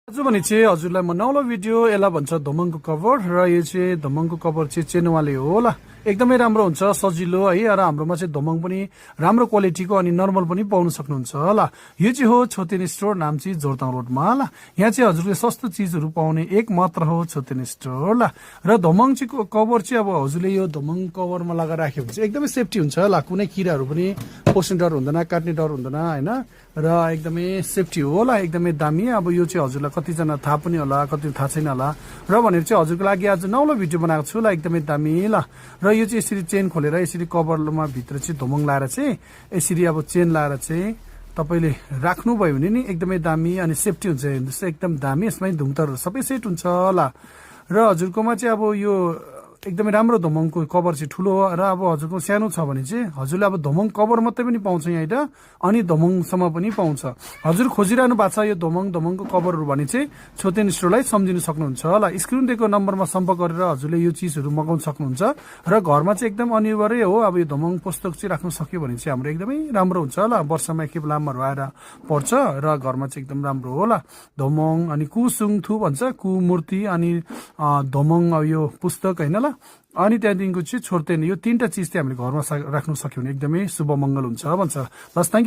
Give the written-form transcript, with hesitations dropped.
आज भने चाहिँ हजुरलाई म नौलो भिडियो यसलाई भन्छ धमङको कभर र यो चाहिँ धमङको कभर चाहिँ चेनवाले हो ल एकदमै राम्रो हुन्छ सजिलो है र हाम्रोमा चाहिँ धमङ पनि राम्रो क्वालिटीको अनि नर्मल पनि पाउन सक्नुहुन्छ ल यो चाहिँ हो छोतेन स्टोर नाम चाहिँ जोरताङ रोडमा ल यहाँ चाहिँ हजुरले सस्तो चिजहरू पाउने एक मात्र हो छोतेन स्टोर ल र धमङ चाहिँ कभर चाहिँ अब हजुरले यो धमङ कभरमा लगाएर राख्यो भने चाहिँ एकदमै सेफ्टी हुन्छ ल कुनै किराहरू पनि पस्ने डर हुँदैन काट्ने डर हुँदैन होइन र एकदमै सेफ्टी हो ल एकदमै दामी अब यो चाहिँ हजुरलाई कतिजना थाहा पनि होला कति थाहा छैन होला र भनेर चाहिँ हजुरको लागि आज नौलो भिडियो बनाएको छु ल एकदमै दामी ल र यो चाहिँ यसरी चेन खोलेर यसरी कभरमा भित्र चाहिँ धमङ लाएर चाहिँ यसरी अब चेन लाएर चाहिँ तपाईँले राख्नुभयो भने नि एकदमै दामी अनि सेफ्टी हुन्छ हेर्नुहोस् एकदम दामी यसमै धुङतरहरू सबै सेट हुन्छ ल र हजुरकोमा चाहिँ अब यो एकदमै राम्रो धमङको कभर चाहिँ ठुलो हो र अब हजुरको सानो छ भने चाहिँ हजुरले अब धमङ कभर मात्रै पनि पाउँछ यहाँनिर अनि धमङसम्म पनि पाउँछ हजुर खोजिरहनु भएको छ यो धमङको कभरहरू भने चाहिँ छोतेन स्टोरलाई सम्झिनु सक्नुहुन्छ ल स्क्रिन दिएको नम्बरमा सम्पर्क गरेर हजुरले यो चिजहरू मगाउन सक्नुहुन्छ र घरमा चाहिँ एकदम अनिवार्य हो अब यो धमङ पुस्तक चाहिँ राख्न सक्यो भने चाहिँ हाम्रो एकदमै राम्रो हुन्छ ल वर्षमा एकखेप लामाहरू आएर पर्छ र घरमा चाहिँ एकदम राम्रो हो ल धमङ अनि कुसुङ थु भन्छ कुमूर्ति अनि धमङ यो पुस्तक होइन ल अनि त्यहाँदेखिको चाहिँ छोड्दैन यो तीनटा चिज चाहिँ हामीले घरमा राख्न सक्यौँ भने एकदमै शुभ मङ्गल हुन्छ भन्छ बस थ्याङ्क